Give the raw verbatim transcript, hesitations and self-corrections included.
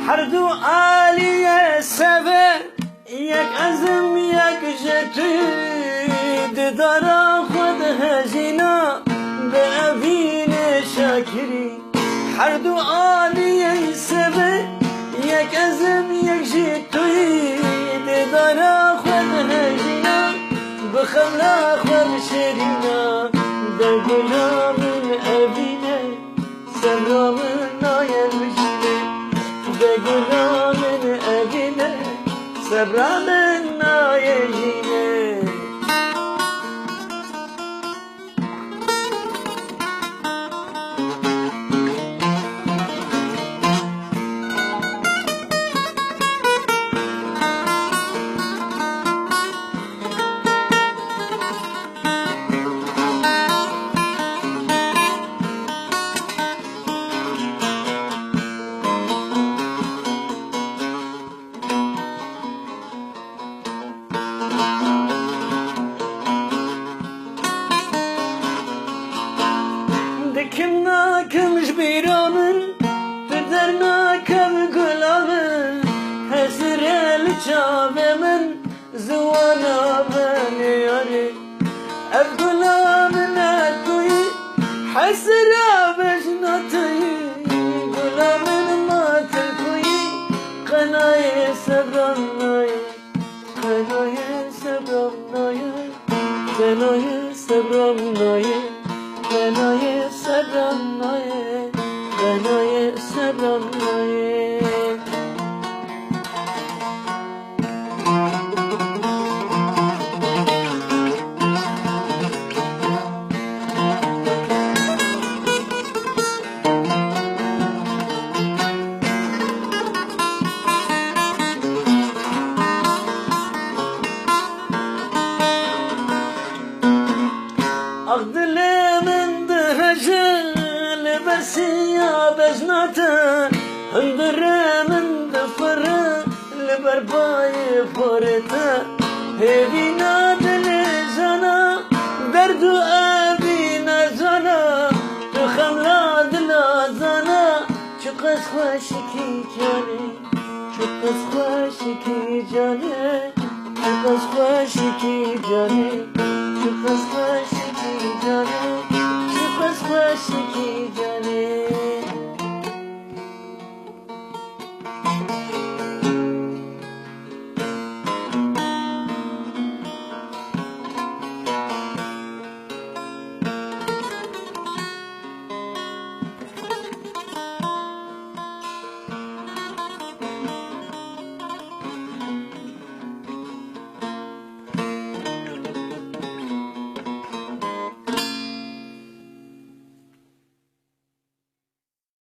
Her du aliyê sever, yek ez im, yek ji tu, didara xwe dihejîna, bi evînê şakirî. Her du aliyên sever, yek ez im, yek ji tu, didara xwe dihejîna, bi xemla xwe bi şêrîna, de gula min evîne. Sebra min nayê mijînê, de gula min evîne, sebra min nayê jînê. Dikim nakim ji bîra min, tu dernakevî gula min, hesire li çavê min, ziwana venê yarê. Ev gula min e tu yî, hesira bejna tu yî, gula min ma tu yî, qenayê sebran nayê, qenayê sebran nayê, qenayê sebran nayê, qenayê sebran nayê, qenayê sebran nayê. Ax dilê min diheje li ber siya bejna te, hundirê min difire li ber bayê porê te. Hêvîna dilê jana, derd û evîna jana, tu xemla dila zana, çiqas xweşikî canê. Çiqas xweşikî canê, çiqas xweşikî canê, çiqas xweşikî canê, çiqas xweşikî canê.